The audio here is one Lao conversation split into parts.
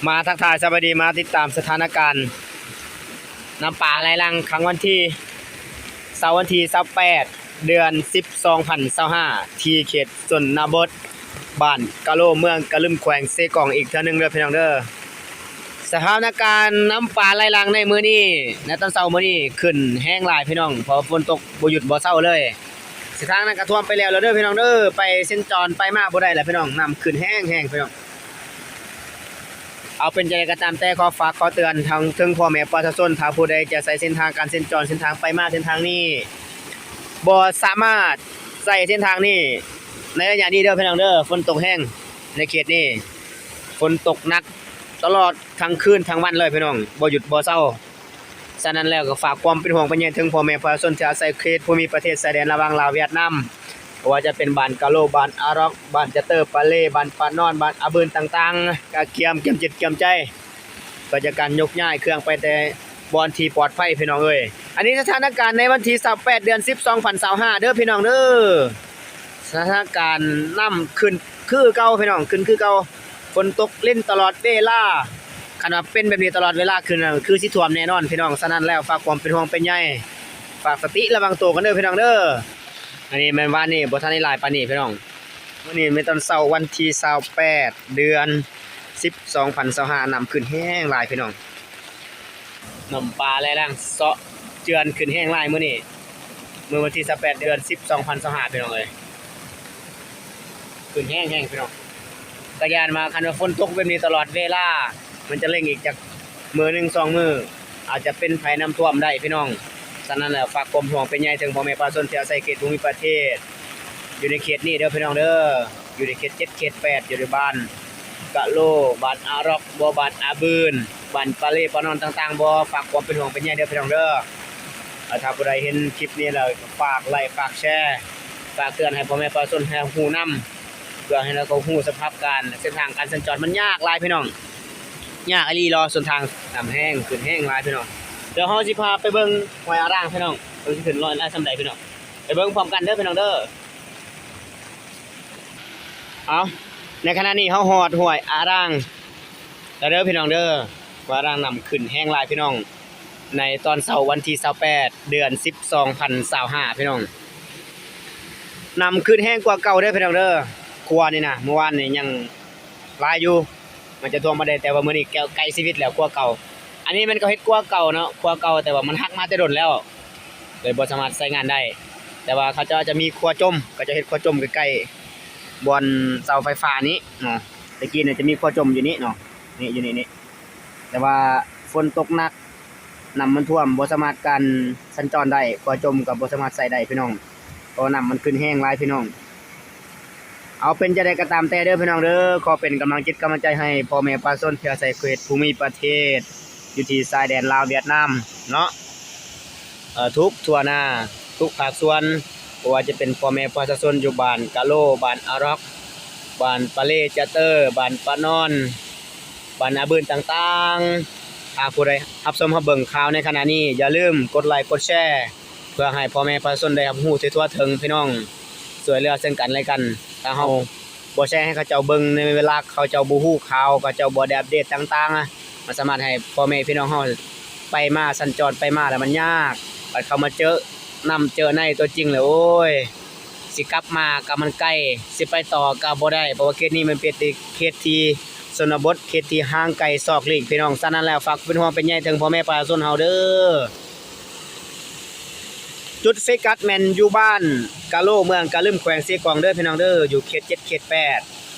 ມາທັກທາຍສະບາຍດີ ມາຕິດຕາມສະຖານະການນ້ຳປາໄຫຼຫຼັງ ຄັ້ງວັນທີ ເສົາວັນທີຊາວແປດ ເດືອນສິບ ສອງພັນຊາວຫ້າ ທີ່ເຂດຊົນນະບົດ ບ້ານກະໂລ ເມືອງກະລຶມ ແຂວງເຊກອງ ອີກເທື່ອໜຶ່ງເດີພີ່ນ້ອງເດີ. ສະຖານະການນ້ຳປາໄຫຼຫຼັງໃນມື້ນີ້ ໃນຕອນເຊົ້າມື້ນີ້ ຂຶ້ນແຮງຫຼາຍພີ່ນ້ອງ ເພາະວ່າຝົນຕົກບໍ່ຢຸດບໍ່ເຊົາເລີຍ. ເສັ້ນທາງນັ້ນກະຖ້ວມໄປແລ້ວເດີພີ່ນ້ອງເດີ ໄປສັນຈອນໄປມາບໍ່ໄດ້ແລ້ວພີ່ນ້ອງ ນ້ຳຂຶ້ນແຮງໆພີ່ນ້ອງ. ເອົາ ເປັນຈັ່ງໃດກໍຕາມແຕ່ ຂໍຝາກຂໍເຕືອນທາງເຖິງພໍ່ແມ່ປະຊາຊົນ ຖ້າຜູ້ໃດຈະໃຊ້ເສັ້ນທາງການສັນຈອນ ເສັ້ນທາງໄປມາເສັ້ນທາງນີ້ ບໍ່ສາມາດໃຊ້ເສັ້ນທາງນີ້ໃນໄລຍະນີ້ເດີພີ່ນ້ອງເດີ. ຝົນຕົກແຮງໃນເຂດນີ້ ຝົນຕົກໜັກຕະຫຼອດທັງຄືນທັງວັນເລີຍພີ່ນ້ອງ ບໍ່ຢຸດບໍ່ເຊົາ. ສະນັ້ນແລ້ວກໍຝາກຄວາມເປັນຫ່ວງເປັນໃຍເຖິງພໍ່ແມ່ປະຊາຊົນທີ່ອາໄສເຂດພູມິປະເທດຊາຍແດນລະຫວ່າງລາວຫວຽດນາມ ບໍ່ວ່າຈະເປັນບ້ານກະໂລ, ບ້ານອາຣອກ, ບ້ານຈະເຕີ, ປາເລ, ບ້ານປານອນ, ບ້ານອາບືນຕ່າງໆ ກະກຽມ ກຽມຈິດກຽມໃຈ ກໍຈະການຍົກຍ້າຍເຄື່ອງໄປແຕ່ບ່ອນທີ່ປອດໄພພີ່ນ້ອງເອີຍ. ອັນນີ້ສະຖານະການໃນວັນທີຊາວແປດ ເດືອນສິບ ສອງພັນຊາວຫ້າເດີພີ່ນ້ອງເດີ. ສະຖານະການນ້ຳຂຶ້ນຄືເກົ່າພີ່ນ້ອງ ຂຶ້ນຄືເກົ່າ ຝົນຕົກລິນຕະຫຼອດເວລາ. ຄັນວ່າເປັນແບບນີ້ຕະຫຼອດເວລາຂຶ້ນ ຄືຊິຖ້ວມແນ່ນອນພີ່ນ້ອງ. ສະນັ້ນແລ້ວ ຝາກຄວາມເປັນຫ່ວງເປັນໃຍ ຝາກສະຕິລະວັງໂຕກັນເດີພີ່ນ້ອງເດີ. ອັນນີ້ແມ່ນວານນີ້ ບໍ່ທັນໄດ້ຫຼາຍປານນີ້ພີ່ນ້ອງ. ມື້ນີ້ແມ່ນຕອນເຊົ້າວັນທີຊາວແປດ ເດືອນສິບ ສອງພັນຊາວຫ້າ ນ້ຳຂຶ້ນແຮງຫຼາຍພີ່ນ້ອງ. ນ້ຳປາໄຫຼຫຼັງເຊາະເຈື່ອນຂຶ້ນແຮງຫຼາຍມື້ນີ້ ມື້ວັນທີຊາວແປດ ເດືອນສິບ ສອງພັນຊາວຫ້າ ພີ່ນ້ອງເອີຍ ຂຶ້ນແຮງໆພີ່ນ້ອງ. ກະຢ້ານວ່າຄັນວ່າຝົນຕົກແບບນີ້ຕະຫຼອດເວລາ ມັນຈະເລັ່ງອີກຈັກມື້ໜຶ່ງສອງມື້ ອາດຈະເປັນໄພນ້ຳຖ້ວມໄດ້ພີ່ນ້ອງ. ສະນັ້ນແຫຼະ ຝາກຄວາມຫ່ວງເປັນໃຍເຖິງພໍ່ແມ່ປະຊາຊົນທີ່ອາໄສເຂດພູມິປະເທດ ຢູ່ໃນເຂດນີ້ເດີພີ່ນ້ອງເດີ ຢູ່ໃນເຂດເຈັດ ເຂດແປດ ຢູ່ໃນບ້ານກະໂລ, ບ້ານອາຣອກບໍ, ບ້ານອາບືນ, ບ້ານປາເລປານອນຕ່າງໆບໍ ຝາກຄວາມເປັນຫ່ວງເປັນໃຍເດີພີ່ນ້ອງເດີ. ຖ້າຜູ້ໃດເຫັນຄລິບນີ້ແລ້ວ ຝາກໄລຄ໌ ຝາກແຊ ຝາກເຕືອນໃຫ້ພໍ່ແມ່ປະຊາຊົນໃຫ້ຮູ້ນຳ ເພື່ອໃຫ້ເຂົາຮູ້ສະພາບການເສັ້ນທາງການສັນຈອນ ມັນຍາກຫຼາຍພີ່ນ້ອງ ຍາກອີ່ຫຼີເລາະ. ເສັ້ນທາງນ້ຳແຮງ ຂຶ້ນແຮງຫຼາຍພີ່ນ້ອງ. ດຽວເຮົາຊິພາໄປເບິ່ງຫ້ວຍອາຣາງພີ່ນ້ອງ ວ່າຊິຂຶ້ນຫຼາຍສ່ຳໃດພີ່ນ້ອງ ໄປເບິ່ງພ້ອມກັນເດີພີ່ນ້ອງເດີ. ເອົາ ໃນຂະນະນີ້ເຮົາຮອດຫ້ວຍອາຣາງແລ້ວເດີພີ່ນ້ອງເດີ. ອາຣາງນ້ຳຂຶ້ນແຮງຫຼາຍພີ່ນ້ອງ ໃນຕອນເຊົ້າວັນທີຊາວແປດ ເດືອນສິບ ສອງພັນຊາວຫ້າ ພີ່ນ້ອງ. ນ້ຳຂຶ້ນແຮງກວ່າເກົ່າເດີພີ່ນ້ອງເດີ. ຂົວນີ້ນະ ມື້ວານນີ້ຍັງຫຼາຍຢູ່ ມັນຈະຖ້ວມບໍ່ໄດ້ ແຕ່ວ່າມື້ນີ້ແກ້ວໄກຊີວິດແລ້ວ ຂົວເກົ່າ. ອັນນີ້ມັນກໍເຮັດຂົວເກົ່າເນາະ ຂົວເກົ່າ ແຕ່ວ່າມັນຫັກມາແຕ່ດົນແລ້ວ ເລີຍບໍ່ສາມາດໃຊ້ງານໄດ້. ແຕ່ວ່າເຂົາເຈົ້າອາດຈະມີຂົວຈົມ ເຂົາເຈົ້າເຮັດຂົວຈົມໃກ້ໆບ່ອນເສົາໄຟຟ້ານີ້ເນາະ. ແຕ່ກີ້ນະຈະມີຂົວຈົມຢູ່ນີ້ເນາະ ນີ້ ຢູ່ນີ້ ນີ້ ແຕ່ວ່າຝົນຕົກໜັກ ນ້ຳມັນຖ້ວມ ບໍ່ສາມາດການສັນຈອນໄດ້ ຂົວຈົມກໍບໍ່ສາມາດໃຊ້ໄດ້ພີ່ນ້ອງ ເພາະວ່ານ້ຳມັນຂຶ້ນແຮງຫຼາຍພີ່ນ້ອງ. ເອົາ ເປັນຈັ່ງໃດກໍຕາມແຕ່ເດີພີ່ນ້ອງເດີ ຂໍເປັນກຳລັງຈິດກຳລັງໃຈໃຫ້ພໍ່ແມ່ປະຊາຊົນທີ່ອາໄສເຂດພູມິປະເທດ ຢູ່ທີ່ຊາຍແດນລາວຫວຽດນາມເນາະ ເອີ ທຸກທົ່ວໜ້າ ທຸກພາກສ່ວນ ບໍ່ວ່າຈະເປັນພໍ່ແມ່ປະຊາຊົນຢູ່ບ້ານກະໂລ, ບ້ານອາຣອກ, ບ້ານປາເລຈະເຕີ, ບ້ານປານອນ, ບ້ານອາບືນຕ່າງໆ. ຫາກຜູ້ໃດຮັບຊົມຮັບເບິ່ງຂ່າວໃນຂະນະນີ້ ຢ່າລືມກົດໄລກົດແຊ ເພື່ອໃຫ້ພໍ່ແມ່ປະຊາຊົນໄດ້ຮັບຮູ້ທົ່ວເຖິງພີ່ນ້ອງ ຊ່ວຍເຫຼືອເຊິ່ງກັນແລະກັນ. ຖ້າເຮົາບໍ່ແຊໃຫ້ເຂົາເຈົ້າເບິ່ງ ໃນເວລາເຂົາເຈົ້າບໍ່ຮູ້ຂ່າວ ເຂົາເຈົ້າບໍ່ໄດ້ອັບເດດຕ່າງໆ ມັນສາມາດໃຫ້ພໍ່ແມ່ພີ່ນ້ອງເຮົາໄປມາ ສັນຈອນໄປມາແລ້ວມັນຍາກ. ບັດເຂົາມາເຈີນ້ຳເຈີໃນຕົວຈິງແລ້ວ ໂອ້ຍ ຊິກັບມາກໍມັນໄກ ຊິໄປຕໍ່ກໍບໍ່ໄດ້ ເພາະວ່າເຂດນີ້ມັນເປັນເຂດທີ່ຊົນນະບົດ ເຂດທີ່ຫ່າງໄກຊອກຫຼີກພີ່ນ້ອງ. ສະນັ້ນແລ້ວ ຝາກເປັນຫ່ວງເປັນໃຍເຖິງພໍ່ແມ່ປະຊາຊົນເຮົາເດີ. ຈຸດໂຟກັສແມ່ນຢູ່ບ້ານກະໂລ ເມືອງກະລຶມ ແຂວງເຊກອງເດີພີ່ນ້ອງເດີ ຢູ່ເຂດເຈັດ ເຂດແປດ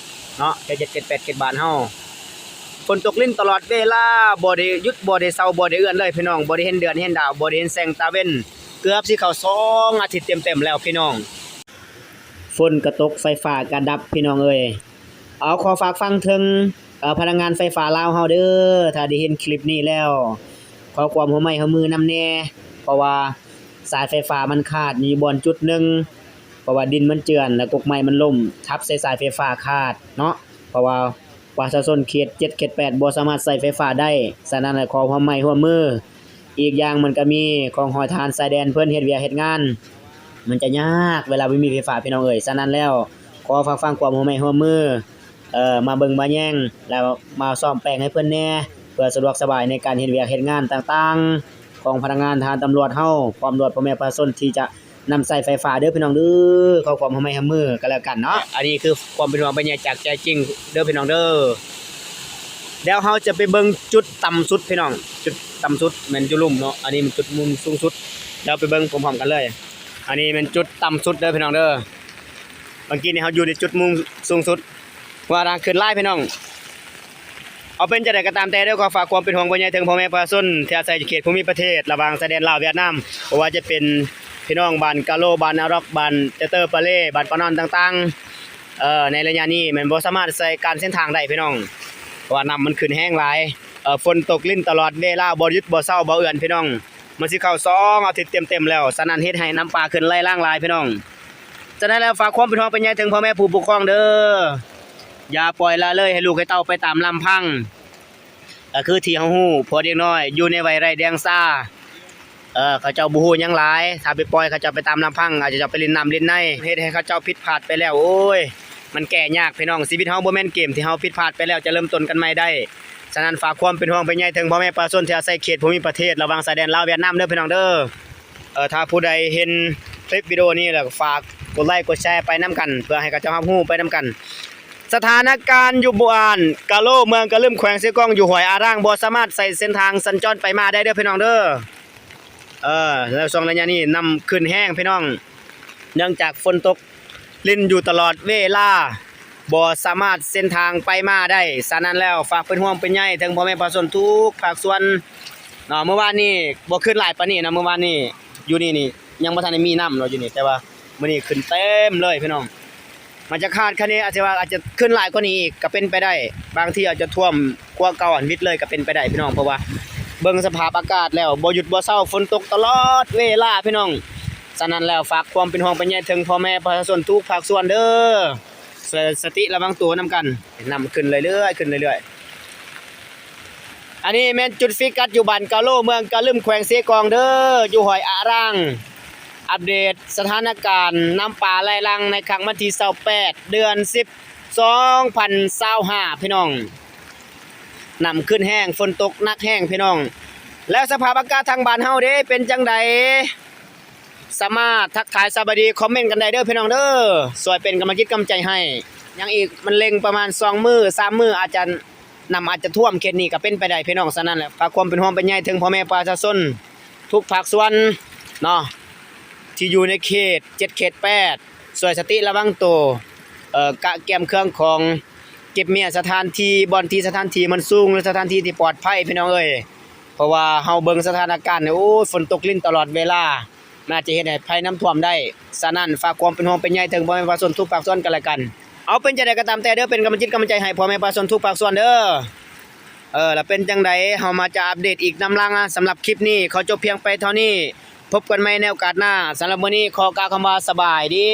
ເນາະ ເຂດເຈັດ ເຂດແປດ ເຂດບ້ານເຮົາ. ຝົນຕົກລິນຕະຫຼອດເວລາ ບໍ່ໄດ້ຢຸດ ບໍ່ໄດ້ເຊົາ ບໍ່ໄດ້ເອື້ອນເລີຍພີ່ນ້ອງ ບໍ່ໄດ້ເຫັນເດືອນເຫັນດາວ ບໍ່ໄດ້ເຫັນແສງຕາເວັນ ເກືອບຊິເຂົ້າສອງອາທິດເຕັມໆແລ້ວພີ່ນ້ອງ. ຝົນກໍຕົກ ໄຟຟ້າກໍດັບພີ່ນ້ອງເອີຍ. ເອົາ ຂໍຝາກຟັງເຖິງ ເອີ ພະນັກງານໄຟຟ້າລາວເຮົາເດີ ຖ້າໄດ້ເຫັນຄລິບນີ້ແລ້ວ ຂໍຄວາມຮ່ວມໄມ້ຮ່ວມມືນຳແດ່ ເພາະວ່າສາຍໄຟຟ້າມັນຂາດຢູ່ບ່ອນຈຸດໜຶ່ງ ເພາະວ່າດິນມັນເຈື່ອນ ແລ້ວກົກໄມ້ມັນລົ້ມທັບໃສ່ສາຍໄຟຟ້າຂາດເນາະ ເພາະວ່າປະຊາຊົນເຂດເຈັດ ເຂດແປດ ບໍ່ສາມາດໃຊ້ໄຟຟ້າໄດ້. ສະນັ້ນແຫຼະ ຂໍຮ່ວມໄມ້ຮ່ວມມື. ອີກຢ່າງມັນກໍມີຂອງຫ້ອຍທະຫານຊາຍແດນເພິ່ນເຮັດວຽກເຮັດງານ ມັນຈະຍາກເວລາບໍ່ມີໄຟຟ້າພີ່ນ້ອງເອີຍ. ສະນັ້ນແລ້ວ ຂໍຝາກຟັງຄວາມຮ່ວມໄມ້ຮ່ວມມື ເອີ ມາເບິ່ງມາແຍງ ແລ້ວມາສ້ອມແປງໃຫ້ເພິ່ນແດ່ ເພື່ອສະດວກສະບາຍໃນການເຮັດວຽກເຮັດງານຕ່າງໆ ຂອງພະນັກງານທະຫານຕຳຫຼວດເຮົາ ພ້ອມດ້ວຍພໍ່ແມ່ປະຊາຊົນທີ່ຈະນຳໃຊ້ໄຟຟ້າເດີພີ່ນ້ອງເດີ. ຂໍຄວາມຮ່ວມໄມ້ຮ່ວມມືກັນແລ້ວກັນເນາະ. ອັນນີ້ຄືຄວາມເປັນຫ່ວງເປັນໃຍຈາກໃຈຈິງເດີພີ່ນ້ອງເດີ. ແລ້ວເຮົາຈະໄປເບິ່ງຈຸດຕ່ຳສຸດພີ່ນ້ອງ ຈຸດຕ່ຳສຸດແມ່ນຢູ່ລຸ່ມເນາະ ອັນນີ້ມັນຈຸດມຸມສູງສຸດ. ແລ້ວໄປເບິ່ງພ້ອມໆກັນເລີຍ. ອັນນີ້ແມ່ນຈຸດຕ່ຳສຸດເດີພີ່ນ້ອງເດີ. ເມື່ອກີ້ນີ້ເຮົາຢູ່ໃນຈຸດມຸມສູງສຸດ ວ່າທາງຂຶ້ນຫຼາຍພີ່ນ້ອງ. ເອົາເປັນຈັ່ງໃດກໍຕາມແຕ່ເດີ ຂໍຝາກຄວາມເປັນຫ່ວງເປັນໃຍເຖິງພໍ່ແມ່ປະຊາຊົນທີ່ອາໄສຢູ່ເຂດພູມິປະເທດ ລະຫວ່າງຊາຍແດນລາວຫວຽດນາມ ບໍ່ວ່າຈະເປັນພີ່ນ້ອງບ້ານກາໂລ ບ້ານອາຣອກ ບ້ານຈະເຕີປາເລ ບ້ານປານອນຕ່າງໆ. ເອີ ໃນໄລຍະນີ້ແມ່ນບໍ່ສາມາດໃຊ້ການເສັ້ນທາງໄດ້ພີ່ນ້ອງ ເພາະວ່ານ້ຳມັນຂຶ້ນແຮງຫຼາຍ. ເອີ ຝົນຕົກລິນຕະຫຼອດເວລາ ບໍ່ຢຸດບໍ່ເຊົາບໍ່ເອືອນພີ່ນ້ອງ. ມັນຊິເຂົ້າສອງອາທິດເຕັມໆແລ້ວ, ສະນັ້ນເຮັດໃຫ້ນ້ຳປ່າຂຶ້ນໄຫຼຫຼາງຫຼາຍພີ່ນ້ອງ. ສະນັ້ນແລ້ວ ຝາກຄວາມເປັນຫ່ວງເປັນໃຍເຖິງພໍ່ແມ່ຜູ້ປົກຄອງເດີ. ຢ່າປ່ອຍລະເລີຍໃຫ້ລູກໃຫ້ເຕົ້າໄປຕາມລຳພັງ. ກໍຄືທີ່ເຮົາຮູ້ ພວກເດັກນ້ອຍຢູ່ໃນໄວໄດ້ດຽງສາ ເອີ ເຂົາເຈົ້າບໍ່ຮູ້ຫຍັງຫຼາຍ, ຖ້າໄປປ່ອຍເຂົາເຈົ້າໄປຕາມລຳພັງ ອາດຈະເຈົ້າໄປຫຼິ້ນນ້ຳຫຼິ້ນໃນ ເຮັດໃຫ້ເຂົາເຈົ້າຜິດພາດໄປແລ້ວ ໂອ້ຍ ມັນແກ້ຍາກພີ່ນ້ອງ. ຊີວິດເຮົາບໍ່ແມ່ນເກມທີ່ເຮົາຜິດພາດໄປແລ້ວຈະເລີ່ມຕົ້ນກັນໃໝ່ໄດ້. ສະນັ້ນ ຝາກຄວາມເປັນຫ່ວງເປັນໃຍເຖິງພໍ່ແມ່ປະຊາຊົນທີ່ອາໄສເຂດພູມິປະເທດລະຫວ່າງຊາຍແດນລາວຫວຽດນາມເດີພີ່ນ້ອງເດີ. ເອີ ຖ້າຜູ້ໃດເຫັນຄລິບວິດີໂອນີ້ແລ້ວ ກໍຝາກກົດໄລກົດແຊໄປນຳກັນ ເພື່ອໃຫ້ເຂົາເຈົ້າຮັບຮູ້ໄປນຳກັນ. ສະຖານະການຢູ່ບ້ານກາໂລ ເມືອງກະລຶມ ແຂວງເຊກອງ ຢູ່ຫ້ວຍອາຣາງ ບໍ່ສາມາດໃຊ້ເສັ້ນທາງສັນຈອນໄປມາໄດ້ເດີພີ່ນ້ອງເດີ. ເອີ ແລ້ວຊ່ວງໄລຍະນີ້ນ້ຳຂຶ້ນແຮງພີ່ນ້ອງ ເນື່ອງຈາກຝົນຕົກລິນຢູ່ຕະຫຼອດເວລາ ບໍ່ສາມາດເສັ້ນທາງໄປມາໄດ້. ສະນັ້ນແລ້ວ ຝາກເປັນຫ່ວງເປັນໃຍເຖິງພໍ່ແມ່ປະຊາຊົນທຸກພາກສ່ວນເນາະ. ມື້ວານນີ້ບໍ່ຂຶ້ນຫຼາຍປານນີ້ນະ, ມື້ວານນີ້ຢູ່ນີ້ນີ້ຍັງບໍ່ທັນໄດ້ມີນ້ຳເນາະ ຢູ່ນີ້ ແຕ່ວ່າມື້ນີ້ຂຶ້ນເຕັມເລີຍພີ່ນ້ອງ. ມັນຈະຄາດຄະເນ ອາດຈະວ່າອາດຈະຂຶ້ນຫຼາຍກວ່ານີ້ອີກກໍເປັນໄປໄດ້, ບາງທີອາດຈະຖ້ວມຂົວເກົ່າຫັ້ນມິດເລີຍກໍເປັນໄປໄດ້ພີ່ນ້ອງ. ເພາະວ່າເບິ່ງສະພາບອາກາດແລ້ວ ບໍ່ຢຸດບໍ່ເຊົາ ຝົນຕົກຕະຫຼອດເວລາພີ່ນ້ອງ. ສະນັ້ນແລ້ວ ຝາກຄວາມເປັນຫ່ວງເປັນໃຍເຖິງພໍ່ແມ່ປະຊາຊົນທຸກພາກສ່ວນເດີ. ສະ ສະຕິລະວັງໂຕນຳກັນ. ນ້ຳຂຶ້ນເລື້ອຍໆ ຂຶ້ນເລື້ອຍໆ. ອັນນີ້ແມ່ນຈຸດຟີກັດຢູ່ບ້ານກາໂລ ເມືອງກະລຶມ ແຂວງເຊກອງເດີ ຢູ່ຫ້ວຍອາຣາງ. ອັບເດດສະຖານະການນ້ຳປ່າໄຫຼຫຼັງໃນຄ່ຳວັນທີຊາວແປດ ເດືອນສິບ ສອງພັນຊາວຫ້າ ພີ່ນ້ອງ. ນ້ຳຂຶ້ນແຮງ ຝົນຕົກໜັກແຮງພີ່ນ້ອງ. ແລ້ວສະພາບອາກາດທາງບ້ານເຮົາເດ ເປັນຈັ່ງໃດ? ສາມາດທັກທາຍສະບາຍດີຄອມເມັນກັນໄດ້ເດີພີ່ນ້ອງເດີ ຊ່ວຍເປັນກຳລັງຈິດກຳລັງໃຈໃຫ້. ຍັງອີກມັນເລັ່ງປະມານສອງມື້ສາມມື້ ອາດຈະ ນ້ຳອາດຈະຖ້ວມເຂດນີ້ກໍເປັນໄປໄດ້ພີ່ນ້ອງ. ສະນັ້ນແຫຼະ ຝາກຄວາມເປັນຫ່ວງເປັນໃຍເຖິງພໍ່ແມ່ປະຊາຊົນທຸກພາກສ່ວນເນາະ ທີ່ຢູ່ໃນເຂດເຈັດເຂດແປດ ຊ່ວຍສະຕິລະວັງໂຕ ເອີ ກະກຽມເຄື່ອງຂອງ ເກັບເມຍສະຖານທີ່ ບ່ອນທີ່ສະຖານທີ່ມັນສູງ ຫຼື ສະຖານທີ່ທີ່ປອດໄພພີ່ນ້ອງເອີຍ. ເພາະວ່າເຮົາເບິ່ງສະຖານະການນີ້ ໂອ້ຍ ຝົນຕົກລິນຕະຫຼອດເວລາ ມັນອາດຈະເຮັດໃຫ້ໄພນ້ຳຖ້ວມໄດ້. ສະນັ້ນ ຝາກຄວາມເປັນຫ່ວງເປັນໃຍເຖິງພໍ່ແມ່ປະຊາຊົນທຸກພາກສ່ວນກັນແລະກັນ. ເອົາ ເປັນຈັ່ງໃດກໍຕາມແຕ່ເດີ ເປັນກຳລັງຈິດກຳລັງໃຈໃຫ້ພໍ່ແມ່ປະຊາຊົນທຸກພາກສ່ວນເດີ. ເອີ ລະເປັນຈັ່ງໃດ ເຮົາມາຈະອັບເດດອີກນຳຫຼັງ. ສຳລັບຄລິບນີ້ຂໍຈົບພຽງແຕ່ເທົ່ານີ້. ພົບກັນໃໝ່ໃນໂອກາດໜ້າ. ສຳລັບມື້ນີ້ຂໍກ່າວຄຳວ່າສະບາຍດີ.